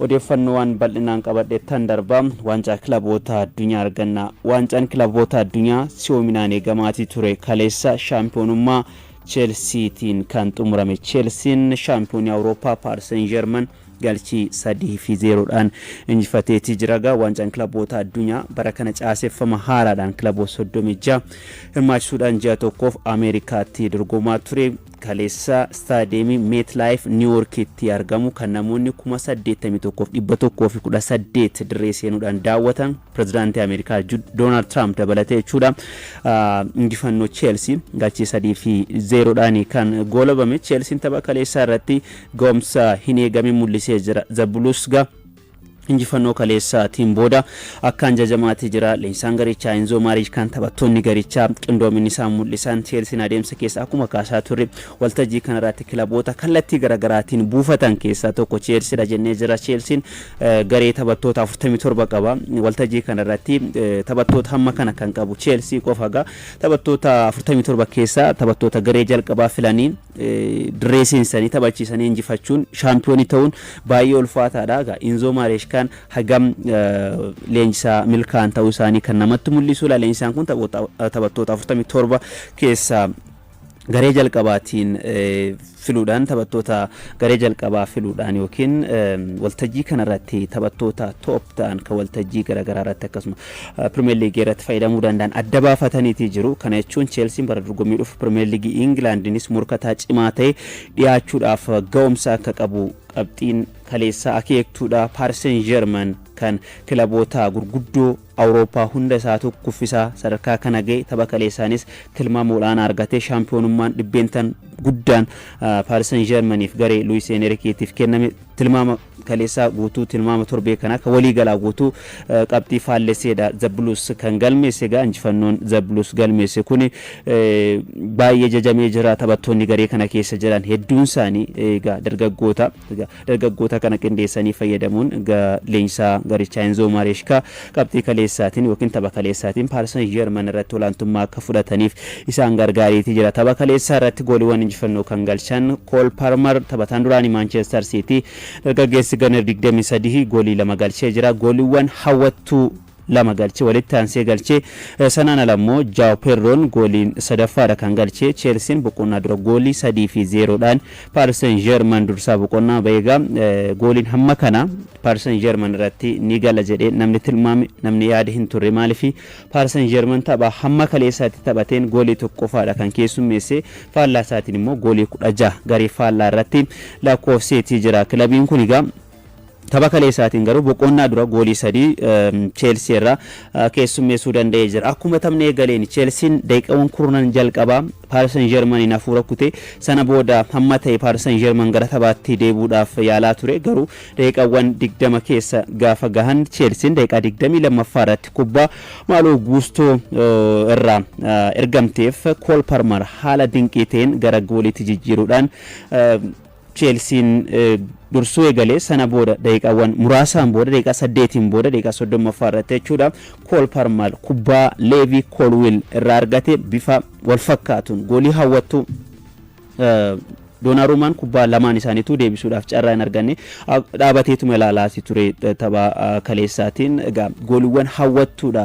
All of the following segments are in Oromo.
Odeeffannoowwan bal'inaan qabadheettan darba. Waancaa kilaboota addunyaa arganna. Waancaan kilaboota addunyaa si'oominaan eegamaatii ture kaleessa shaampiyoonummaa Cheelsiitiin kan xumurame. Cheelsiin shaampiyoonii Awurooppaa Paaris Seen Jeerman galchii 3 fi 0dhaan injifateetii jira. Egaa waancaan kilaboota addunyaa bara kana caaseffama haaraadhaan kilaboota 36 hirmaachisuudhaan ji'a tokkoof Ameerikaatti dorgomaa ture. Kaleessa istaadiyeemii MetLife Niiwoorkitti argamu kan namoonni 81,118 dirree seenuudhaan daawwatan, pirezidaantii Ameerikaa Doonaald Tiraamp dabalatee jechuudha. Injifannoo Cheelsii galchii 3 fi 0dhaan kan goolabame. Cheelsiin tapha kaleessaa irratti ga'umsa hin eegamin mul'isee jira. The Blues ga injifannoo kaleessaatiin booda akkaan jajamaatii jira. Leenjisaan garichaa Enzo Maariiskaan, taphattoonni garichaa qindoominni isaan mul'isan, Cheelsiin adeemsa keessa akkuma kaasaa turre waltajjii kanarratti kilaboota kallattii garaagaraatiin buufatan keessaa tokko Cheelsiidha jennee jira. Cheelsiin garee taphattoota 47 qaba. Waltajjii kanarratti taphattoota hamma kana kan qabu Cheelsii qofa gaa. Taphattoota 47 keessaa taphattoota garee jalqabaa filanii dirree seensanii taphachiisanii injifachuun shaampiyoonii ta'uun baay'ee ulfaataadha. Egaa Inzoo Maareeshkaan hagam leenjisaa milkaa'an ta'uu isaanii kan namatti mul'isudha. Leenjisaan kun taphattoota 47 keessaa garee jalqabaatiin filuudhaan, taphattoota garee jalqabaa filuudhaan yookiin waltajjii kanarratti taphattoota top ta'an kan waltajjii garaagaraa irratti akkasuma Pirimeer Liigii irratti fayyadamuu danda'an adda baafataniitii jiru. Kana jechuun Cheelsiin bara dorgommii dhufu Pirimeer Liigii Ingilaandiinis morkataa cimaa ta'e dhiyaachuudhaaf ga'umsa akka qabu qabxiin kaleessaa akeektuudha. Paaris Seen Jeerman kan kilaboota gurguddoo Awurooppaa hunda isaatu kuffisaa sadarkaa kana ga'e tapha kaleessaanis tilmaama olaanaa argatee shaampiyoonummaan dhibbeentaan guddaan Paaris Seen Jeermaniif, garee Luis Enriqueetiif kenname, tilmaama kaleessaa guutuu, tilmaama torbee kanaa kan waliigalaa guutuu qabxii faallesseedha The Blues kan galmeesse. Egaa injifannoon The Blues galmeesse kuni baay'ee jajamee jira. Taphattoonni garee kana keessa jiran hedduun isaanii egaa dargaggoota. Dargaggoota kana qindeessanii fayyadamuun leenjisaa garichaa Enzo Mareeshkaa qabxii kaleessaatiin yookiin tapha kaleessaatiin Paaris Saint Germain irratti olaantummaa akka fudhataniif isaan gargaareetii jira. Tapha kaleessaa irratti gooliiwwan injifannoo kan galchan Kool Palmer, taphataan duraanii Manchester City, dargaggeessi ganna 23 goolii lama galchee jira. Gooliiwwan hawwattuu lama galchee, walitti aansee galchee. Sanaan ala immoo Jaaw Pedroon gooliin sadaffaadha kan galchee. Cheelsiin boqonnaa dura goolii 3 fi 0dhaan Paaris Saint Germain dursaa boqonnaa ba'eegaa. Gooliin hamma kana Paaris Saint Germain irratti ni gala jedhee namni tilmaame, namni yaade hin turre. Maaliif? Paaris Saint Germain tapha hamma kaleessaatti taphateen goolii tokko qofaadha kan keessummeesse. Faallaa isaatiin immoo goolii 16 garee faallaa irratti lakkoofseetii jira kilabiin kun. Egaa tapha kaleessaatiin garuu boqonnaa dura goolii sadii Cheelsii irraa keessummeessuu danda'ee jira. Akkuma taphni eegaleen Cheelsiin daqiiqaawwan kurnan jalqabaa Paaris Saint Germainiin hafuura kute. Sana booda hamma ta'e Paaris Saint Germain gara taphaatti deebi'uudhaaf yaalaa ture. Garuu daqiiqaawwan 20 keessa gaafa gahan Cheelsiin daqiiqaa 22ffaa irratti kubbaa Maaloo Guustoo irraa ergamteef Kool Palmer haala dinqii ta'een gara gooliitti jijjiiruudhaan Cheelsiin dursuu eegalee. Sana booda daqiiqaawwan muraasaan booda, daqiiqaa 8n booda, daqiiqaa 30ffaa irratti jechuudha, Kool Palmer kubbaa Leevii Koolwiil irraa argate bifa wal fakkaatuun goolii hawwattuu, Doonarumaan kubbaa lamaan isaaniitu deebisuudhaaf carraa hin arganne, dhaabateetuma ilaalaati ture tapha kaleessaatiin. Egaa gooliiwwan hawwattuudha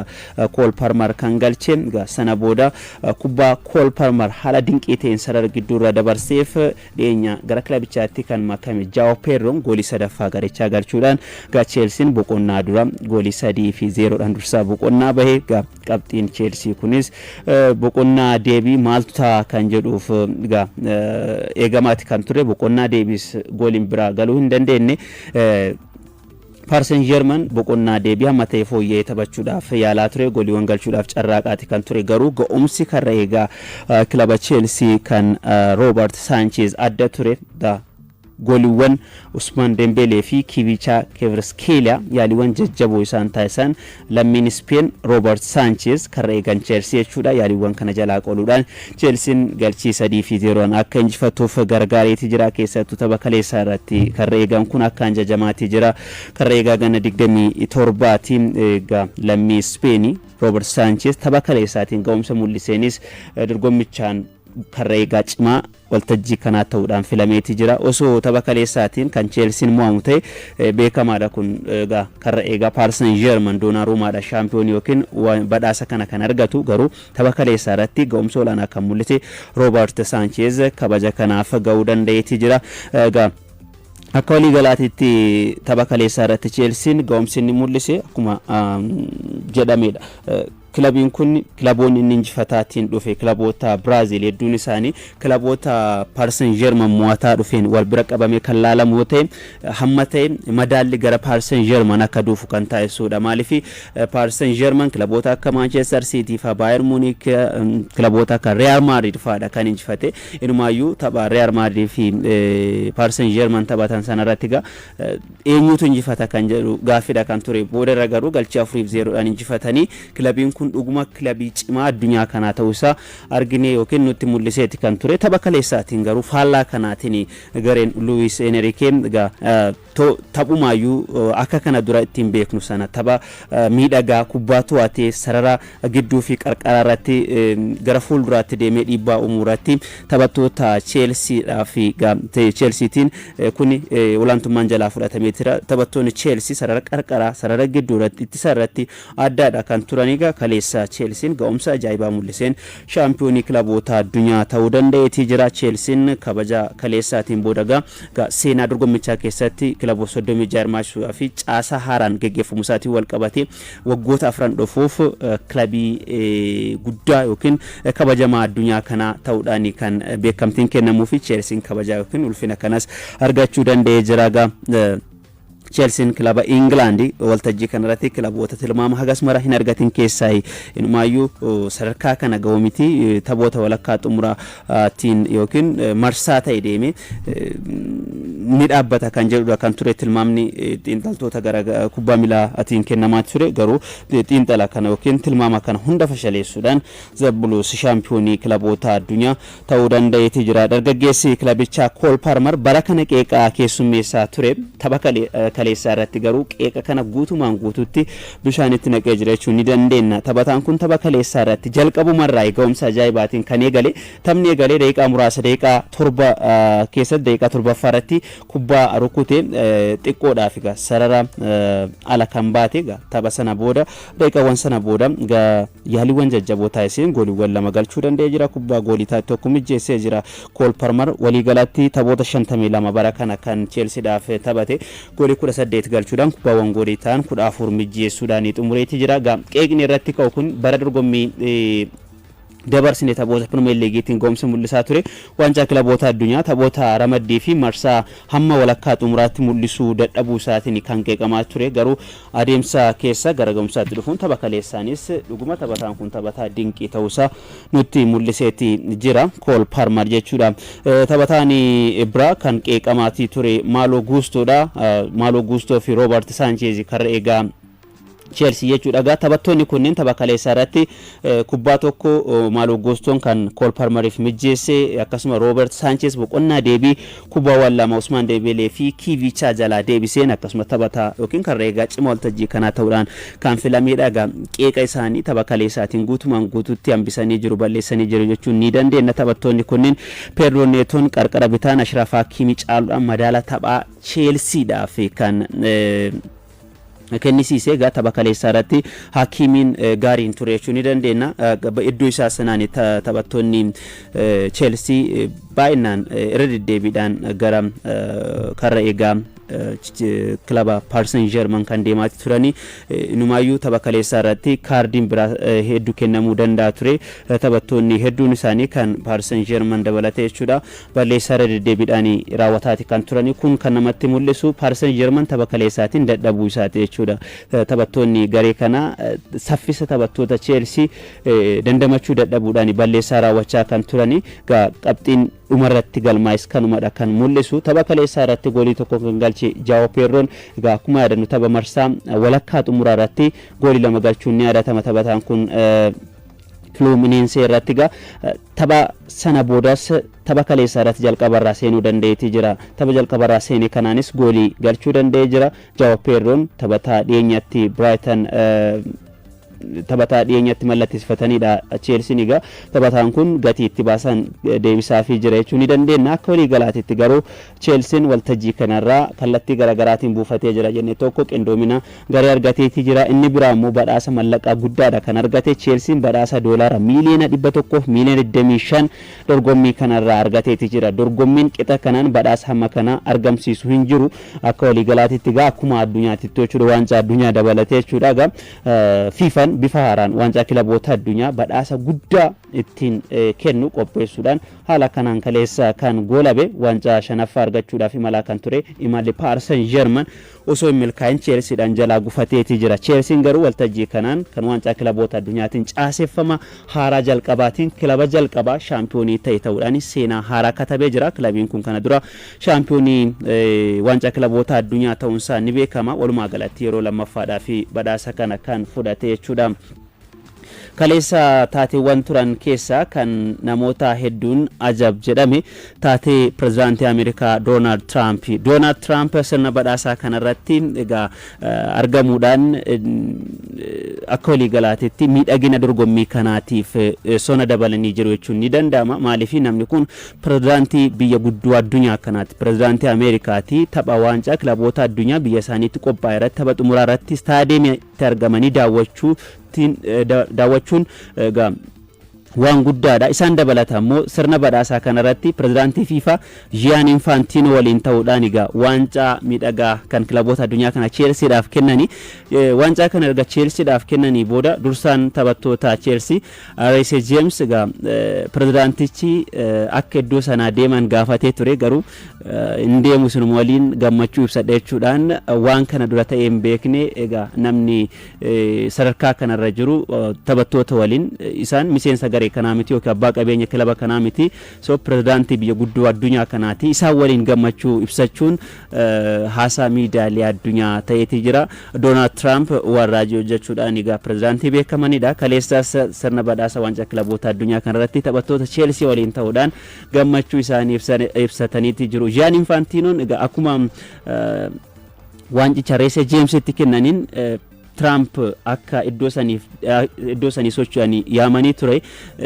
Kool Palmer kan galche. Egaa sana booda kubbaa Kool Palmer haala dinqii ta'een sarara gidduurra dabarseef dhiyeenya gara kilabichaatti kan makame Jaawo Pedroon goolii sadaffaa garichaa galchuudhaan egaa Cheelsiin boqonnaa dura goolii 3 fi 0dhaan dursaa boqonnaa bahee. Egaa qabxiin Cheelsii kunis boqonnaa deebii maaltu ta'a kan jedhuuf egaa eegamaati kan ture. Boqonnaa deebiis gooliin biraa galuu hin dandeenye. Paaris Saint Germain boqonnaa deebii hamma ta'e fooyya'ee taphachuudhaaf yaalaa ture, gooliiwwan galchuudhaaf carraaqaati kan ture. Garuu ga'umsi karra eegaa kilaba Chelsea kan Roobert Sanchez adda ture. Gooliiwwan Usmaan Dembeelee fi Kiviichaa Kvaratskhelia yaaliiwwan jajjaboo isaan taasisan lammiin Speen Roobert Sanchez, karra eegan Chelsea jechuudha, yaaliiwwan kana jalaa qoluudhaan Chelsiin galchii 3 fi 0n akka injifatuuf gargaareeti jira. Keessattuu tapha kaleessaa irratti karra eegan kun akkaan jajamaatii jira. Karra eegaa ganna 27ti egaa lammii Speenii Roobert Sanchez tapha kaleessaatiin ga'umsa mul'iseenis dorgommichaan Karra eegaa cimaa waltajjii kanaa ta'uudhaan filameeti jira. Osoo tapha kaleessaatiin kan Cheelsiin mo'amu ta'e beekamaadha kun, egaa karra eegaa Paris Saint-Germain Donnarummaadha shaampiyoonii yookiin badhaasa kana kan argatu. Garuu tapha kaleessaa irratti ga'umsa olaanaa kan mul'ise Roobert Sanchez kabaja kanaaf ga'uu danda'eeti jira. Egaa akka waliigalaatitti tapha kaleessaa irratti Cheelsiin ga'umsi inni mul'ise akkuma jedhamedha. Kilabiin kun kilaboonni inni injifataatiin dhufe kilaboota Biraazil hedduun isaanii kilaboota Paris Saint-Germain mo'ataa dhufeen wal bira qabamee kan laalamu yoo ta'e, hamma ta'e madaalli gara Paris Saint-Germain akka duufu kan taasisudha. Maaliif? Paris Saint-Germain kilaboota akka Manchester City fa, Bayern Munich, kilaboota akka Real Madrid fa'aadha kan injifate. Inumaayyuu tapha Real Madrid fi Paris Saint-Germain taphatan sanarratti egaa eenyutu injifata kan jedhu gaaffiidha kan ture. Boodarra garuu galchii 4-0dhaan injifatanii kilabiin kun dhuguma kilabii cimaa addunyaa kanaa ta'uusaa argine yookiin nutti mul'iseeti kan ture. Tapha kaleessaatiin garuu faallaa kanaatiin gareen Luis Enrique egaa taphumaayyuu akka kana dura ittiin beeknu sana tapha miidhagaa, kubbaa to'atee sarara gidduu fi qarqara irratti gara fuulduraatti deemee dhiibbaa uumuu irratti taphattoota Cheelsiidhaa fi Cheelsiitiin kuni olaantummaan jalaa fudhatamee jira. Taphattoonni Cheelsii sarara qarqaraa, sarara gidduu irratti, ittisa irratti addaadha kan turan. Egaa kaleessa Cheelsiin ga'umsa ajaa'ibaa mul'iseen shaampiyoonii kilaboota addunyaa ta'uu danda'eetii jira. Cheelsiin kabaja kaleessaatiin booda egaa seenaa dorgommichaa keessatti kilaboota 36 hirmaachisuudhaa fi caasaa haaraan geggeeffamu isaatiin wal qabatee waggoota 4 dhufuuf kilabii guddaa yookiin kabajamaa addunyaa kanaa ta'uudhaan kan beekamtiin kennamuu fi Cheelsiin kabajaa yookiin ulfina kanas argachuu danda'ee jira. Egaa Cheelsiin kilaba Ingilaandi waltajjii kanarratti kilaboota tilmaama hagas mara hin argatin keessaa, inumaayyuu sadarkaa kana ga'u miti, taphoota walakkaa xumuraatiin yookiin marsaa ta'e deeme ni dhaabbata kan jedhudha kan ture tilmaamni xiinxaltoota gara kubbaa miilaatiin kennamaa ture. Garuu xiinxala kana yookiin tilmaama kana hunda fashaleessuudhaan The Blues shaampiyoonii kilaboota addunyaa ta'uu danda'eeti jira. Dargaggeessi kilabichaa Kool Palmer bara kana qeeqaa keessummeessaa ture. Tapha kaleessaa irratti garuu qeeqa kana guutumaan guututti bishaanitti naqee jira jechuun ni dandeenya. Taphataan kun tapha kaleessaa irratti jalqabumarraa ga'umsa ajaa'ibaatiin kan eegale, taphni eegalee daqiiqaa muraasa, daqiiqaa 7 keessatti, daqiiqaa torbaffaa irratti kubbaa rukute xiqqoodhaaf egaa sarara ala kan baate. Egaa tapha sana booda, daqiiqaawwan sana booda yaaliiwwan jajjaboo taasiseen gooliiwwan lama galchuu danda'ee jira. Kubbaa goolii taate tokko mijjeessee jira. Kool Palmer waliigalatti taphoota 52 bara kana kan Cheelsiidhaaf taphate goolii 18 galchuudhaan kubbaawwan goolii ta'an 14 mijjeessuudhaan xumureetii jira. Qeeqni irratti ka'u kun bara dorgommii dabarsine taphoota Pirimeer Liigiitiin ga'umsa mul'isaa ture. Waancaa kilaboota addunyaa taphoota ramaddii fi marsaa hamma walakkaa xumuraatti mul'isuu dadhabuu isaatiin kan qeeqamaa ture. Garuu adeemsa keessa gara ga'umsaatti dhufuun tapha kaleessaanis dhuguma taphataan kun taphataa dinqii ta'uusaa nutti mul'iseeti jira. Kool Palmer jechuudha. Taphataan biraa kan qeeqamaatii ture Maaloo Guustoodha. Maaloo Guustoo fi Roobert Saancheez, karra eegaa Cheelsii jechuudha. Egaa taphattoonni kunneen tapha kaleessaa irratti kubbaa tokko Maaloo Guustoon kan Kool Palmeriif mijjeesse, akkasuma Roobert Saancheez boqonnaa deebii kubbaawwan lama Usmaan Deebelee fi Kiivichaa jalaa deebiseen akkasuma taphataa yookiin karra eegaa cimaa waltajjii kanaa ta'uudhaan kan filamedha. Egaa qeeqa isaanii tapha kaleessaatiin guutumaan guututti hambisanii jiru, balleessanii jiru jechuun ni dandeenya. Taphattoonni kunneen Pedro Neetoon qarqara bitaan Ashraf Hakimii caaluudhaan madaala taphaa Cheelsiidhaaf kan kennisiise. Egaa tapha kaleessaa irratti Hakiimiin gaariin ture jechuu ni dandeenya. Iddoo isaa sanaan taphattoonni Cheelsii baay'inaan irra deddeebiidhaan gara karra eegaa kilaba Paris Saint-Germain kan deemaa turani. Inumaayyuu tapha kaleessaa irratti kaardiin biraa hedduu kennamuu danda'a ture. Taphattoonni hedduun isaanii kan Paris Saint-Germain dabalatee jechuudha. Balleessaa irra deddeebiidhaan raawwataati kan turani. Kun kan namatti mul'isu Paris Saint-Germain tapha kaleessaatiin dadhabuu isaati jechuudha. Taphattoonni garee kanaa saffisa taphattoota Chelsea dandamachuu dadhabuudhaan balleessaa raawwachaa kan turani. Qabxiin dhumarratti galmaa'es kanumadha kan mul'isu. Tapha kaleessaa irratti goolii tokko kan galche Jaao Pedroon, egaa akkuma yaadannu tapha marsaa walakkaa xumuraa irratti goolii lama galchuun ni yaadatama taphataan kun Fluminense irratti. Egaa tapha sana boodas tapha kaleessaa irratti jalqabarraa seenuu danda'eetii jira. Tapha jalqabarraa seene kanaanis goolii galchuu danda'ee jira. Jaao Pedroon taphataa dhiyeenyatti Brighton Taphataa dhiyeenyatti mallatteessifatanidha Cheelsiin. Egaa taphataan kun gatii itti baasan deebisaafii jira jechuu ni dandeenya. Akka walii galaatitti garuu Cheelsiin waltajjii kanarraa kallattii garaagaraatiin buufatee jira jenne. Tokko, qindoomina garee argateetii jira. Inni biraa immoo badhaasa mallaqaa guddaadha kan argate. Cheelsiin badhaasa doolaara miiliyoona 100 fi miiliyoona 25 dorgommii kanarraa argateetii jira. Dorgommiin qixa kanaan badhaasa hamma kana argamsiisu hin jiru akka waliigalaatitti. Egaa akkuma addunyaatitti jechuudha, waancaa addunyaa dabalatee jechuudha. Egaa FIFAn bifa haaraan waancaa kilaboota addunyaa badhaasa guddaa ittiin kennu qopheessuudhaan haala kanaan kaleessa kan goolabe. Waancaa shanaffaa argachuudhaaf imalaa kan ture imalli Paris Saint-Germain osoo hin milkaa'in Cheelsiidhaan jalaa gufateetii jira. Cheelsiin garuu waltajjii kanaan kan waancaa kilaboota addunyaatiin caaseffama haaraa jalqabaatiin kilaba jalqabaa shaampiyoonii ta'e ta'uudhaan seenaa haaraa katabee jira. Kilabiin kun kana dura shaampiyoonii waancaa kilaboota addunyaa ta'uunsaa ni beekama. Walumaa galatti yeroo lammaffaadhaa fi badhaasa kana kan fudhate jechuudha. Kaleessa taateewwan turan keessaa kan namoota hedduun ajab jedhame taatee pirezidaantii Ameerikaa Doonaald Tiraamp. Doonaald Tiraamp sirna badhaasaa kanarratti egaa argamuudhaan akka waliigalaatitti miidhagina dorgommii kanaatiif sona dabalanii jiru jechuun ni danda'ama. Maaliif? Namni kun pirezidaantii biyya guddoo addunyaa kanaati. Pirezidaantii Ameerikaati. Tapha waancaa kilaboota addunyaa biyya isaaniitti qophaa'e irratti, tapha xumuraa irratti istaadeemiitti argamanii daawwachuun egaa waan guddaadha. Isaan dabalata immoo sirna badhaasaa kanarratti pirezidaantii FIFA Gianni Infantino waliin ta'uudhaan egaa waancaa miidhagaa kan kilaboota addunyaa kana Cheelsiidhaaf kennanii. Waancaa kana erga Cheelsiidhaaf kennanii booda dursaan taphattoota Cheelsii Reece James egaa pirezidaantichi akka iddoo sanaa deeman gaafatee ture, garuu hin deemu, sinuma waliin gammachuu ibsadha jechuudhaan waan kana dura ta'ee hin beekne. Egaa namni sadarkaa kanarra jiru taphattoota waliin, isaan miseensa garee kanaa miti yookiin abbaa qabeenya kilaba kanaa miti, so pirezidaantii biyya guddoo addunyaa kanaati, isaan waliin gammachuu ibsachuun haasaa miidiyaalee addunyaa ta'eeti jira. Doonaald Tiraamp waan raajii hojjechuudhaan egaa pirezidaantii beekamanidha. Kaleessaas sirna badhaasa waancaa kilaboota addunyaa kanarratti taphattoota Cheelsii waliin ta'uudhaan gammachuu isaanii ibsataniiti jiru. Jaan Infaantiinoon egaa akkuma waancicha Reese Jeemsitti kennaniin Tiraamp akka iddoo sanii socho'anii yaamanii ture.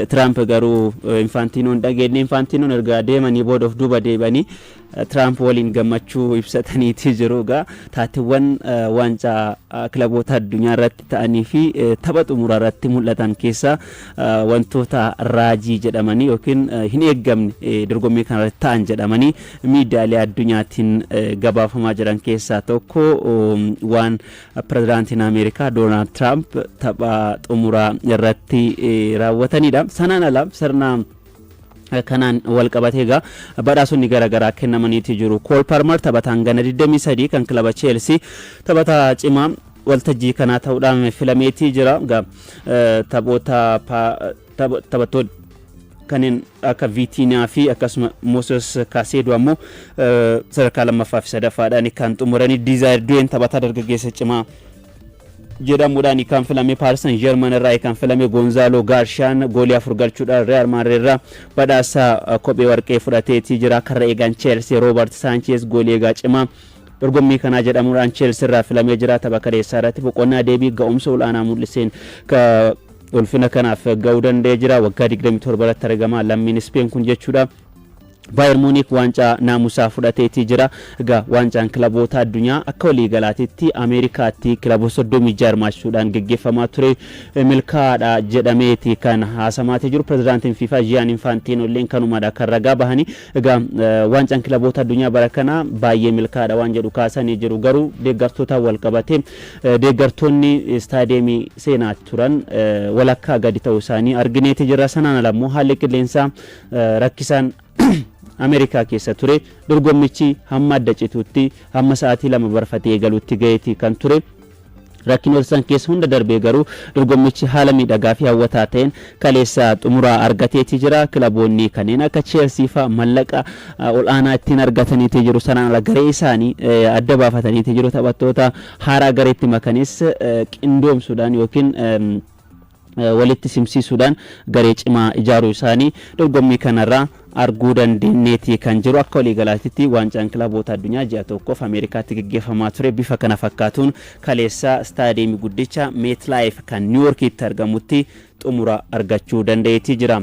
Tiraamp garuu Infaantiinoon dhageenye. Infaantiinoon erga deemanii booda of duuba deebi'anii Tiraamp waliin gammachuu ibsataniiti jiru. Egaa taateewwan waancaa kilaboota addunyaa irratti ta'anii fi tapha xumuraa irratti mul'atan keessaa wantoota raajii jedhamanii yookiin hin eeggamne dorgommii kanarratti ta'an jedhamanii miidiyaalee addunyaatiin gabaafamaa jiran keessaa tokko waan pirezidaantiin Ameerikaa Doonaald Tiraamp tapha xumuraa irratti raawwatanidha. Sanaan ala sirna kanaan wal qabatee egaa badhaasonni garaagaraa kennamaniiti jiru. Kool Palmer, taphataan gana 23 kan kilaba Chelsea, taphataa cimaa waltajjii kanaa ta'uudhaan filameetii jira. Egaa taphoota taphattoota kanneen akka Viitiinaa fi akkasuma Moses Kaaseedoo ammoo sadarkaa lammaffaa fi sadaffaadhaan kan xumuranii. Diizaayir Du'een taphataa dargaggeessa cimaa jedhamuudhaan kan filame, Paris Saint-Germain irraa kan filame Gonzaalo Gaarshaan goolii afur galchuudhaan Real Madrid irraa badhaasa kophee warqee fudhateetii jira. Karra eegaan Chelsea Robert Sanchez goolii eegaa cimaa dorgommii kanaa jedhamuudhaan Chelsea irraa filamee jira. Tapha kaleessaa irratti boqonnaa deebii ga'umsa ol'aanaa mul'iseen ulfina kanaaf ga'uu danda'ee jira. Waggaa 27 irratti argama lammiin Speen kun jechuudha. Baayern Muunik waancaa naamusaa fudhateetii jira. Egaa waancaan kilaboota addunyaa akka waliigalaatitti Ameerikaatti kilaboota 36 hirmaachisuudhaan geggeeffamaa ture milkaa'aadha jedhameeti kan haasamaatii jiru. Pirezidaantiin FIFA Jiyaan Infaantiinoo illee kanumadha kan ragaa bahanii. Egaa waancaan kilaboota addunyaa bara kana baay'ee milkaa'aadha waan jedhu kaasanii jiru. Garuu deeggartootaan wal qabatee deeggartoonni istaadeemii seenaa turan walakkaa gadi ta'uu isaanii argineeti jira. Sanaan ala immoo haalli qilleensaa rakkisaan Ameerikaa keessa ture, dorgommichi hamma adda cituutti, hamma sa'aatii 2 barfatee eegaluutti gaheeti kan ture. Rakkinoota san keessa hunda darbee garuu dorgommichi haala miidhagaa fi hawwataa ta'een kaleessa xumuraa argateeti jira. Kilaboonni kanneen akka Cheelsii fa'a mallaqa ol'aanaa ittiin argataniiti jiru. Sanaan ala garee isaanii adda baafataniiti jiru. Taphattoota haaraa gareetti makanis qindoomsuudhaan yookiin Walitti simsiisuudhaan garee cimaa ijaaruu isaanii dorgommii kanarraa arguu dandeenyeeti kan jiru. Akka waliigalaatitti waancaan kilaboota addunyaa ji'a 1f Ameerikaatti gaggeeffamaa ture bifa kana fakkaatuun kaleessa istaadiyeemii guddicha MetLife kan Niiworkiitti argamutti xumura argachuu danda'eetii jira.